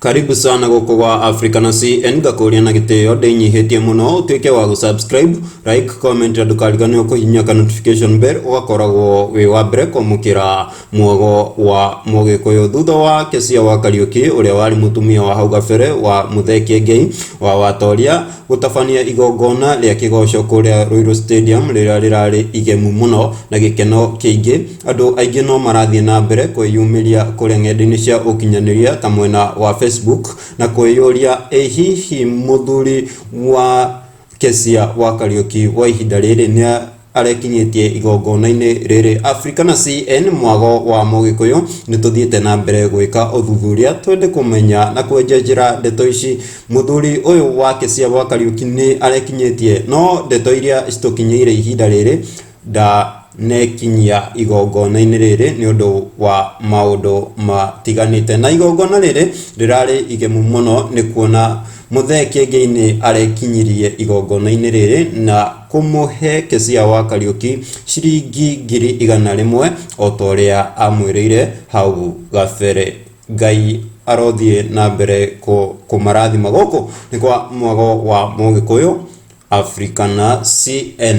Karibu sana gũkũ gwa Africa na CN ngakũria na gĩtĩo ndĩnyihĩtie mũno ũtuĩke wa gũ-subscribe, like, comment na ndũkariganĩrwo kũhihinya ka notification bell ũgakoragwo wĩ wa mbere kwamũkĩra mwago wa Mũgĩkũyũ. Thutha wa Kesia wa Kariũki ũrĩa warĩ mũtumia wa hau gabere wa Muthee Kĩengei wa Watoria gũtabania igongona rĩa kĩgoco kũrĩa Ruiru Stadium rĩrĩa rĩrarĩ igemu mũno na gĩkeno kĩingĩ, andũ aingĩ no marathiĩ na mbere kwĩyumĩria kũrĩa ng'enda-inĩ cia ũkinyanĩria ta mwena wa Facebook na kwĩyũria ĩ hihi mũthuri wa Kesia wa Kariũki wa ihinda rĩrĩ nĩ arekinyĩtie igongona-inĩ rĩrĩ. Africa na CN mwago wa Mũgĩkũyũ nĩ tũthiĩte na mbere gwĩka ũthuthuria twende kũmenya na kwenjenjera ndeto ici. Mũthuri ũyũ wa Kesia wa Kariũki nĩ arekinyĩtie no ndeto iria citũkinyĩire ihinda rĩrĩ ndanekinyia igongona-inĩ rĩrĩ nĩ ũndũ wa maũndũ matiganĩte. Na igongona rĩrĩ rĩrarĩ igemu mũno nĩ kuona Muthee Kĩengei nĩ arekinyirie igongona-inĩ rĩrĩ na kũmũhe Kezia wa Kariũki ciringi 100,000 o ta ũrĩa amwĩrĩire hau gabere. Ngai arothiĩ na mbere kũmarathima. Gũkũ nĩ kwa Mwago wa Mũgĩkũyũ, Africana CN.